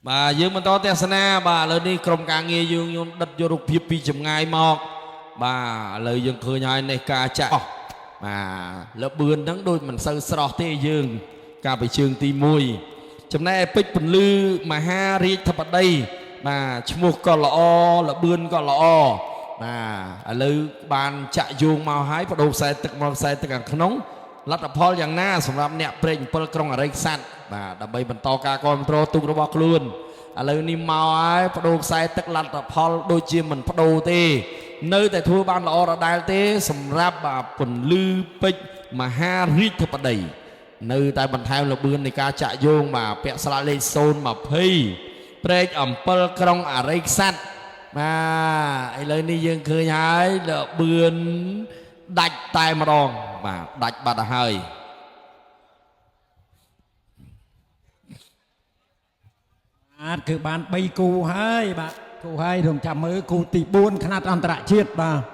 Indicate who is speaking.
Speaker 1: បាទយើងបន្តទស្សនាបាទឥឡូវនេះក្រុមការងារយើងខ្ញុំដិតយករូបភាពពីចម្ងាយមកបាទឥឡូវយើងឃើញហើយនេះការចាក់អស់បាទលបឿនហ្នឹងដូចមិនសូវស្រស់ទេយើង កាលពីជើងទី1ចំណែកឯពេជ្រពន្លឺមហារាជធិបតីបាទឈ្មោះក៏ល្អលបឿនក៏ល្អបាទឥឡូវបានចាក់យោងមកហើយបដូរខ្សែទឹកមកខ្សែទឹកខាងក្នុងលទ្ធផលយ៉ាងណាសម្រាប់អ្នកព្រែក7ក្រុងអរិយខ្សាត់បាទដើម្បីបន្តការគ្រប់គ្រងទូករបស់ខ្លួនឥឡូវនេះមកហើយបដូរខ្សែទឹកលទ្ធផលដូចជាមិនបដូរទេ នៅតែធ្វើបានល្អដដែលទេ សម្រាប់បាទពន្លឺពេជ្រមហារាជធិបតី នៅតែបន្ថែមលបឿននៃការចាក់យោងបាទពាក់ស្លាកលេខ020ព្រែកអំពិលក្រុងអរិយខ្សាត់បាទឥឡូវនេះយើងឃើញហើយលបឿនដាច់តែម្ដងបាទដាច់បាត់ទៅហើយ
Speaker 2: បាទគឺបាន3គូហើយបាទគូហើយរងចាំមើលគូទី4ខ្នាតអន្តរជាតិបាទ។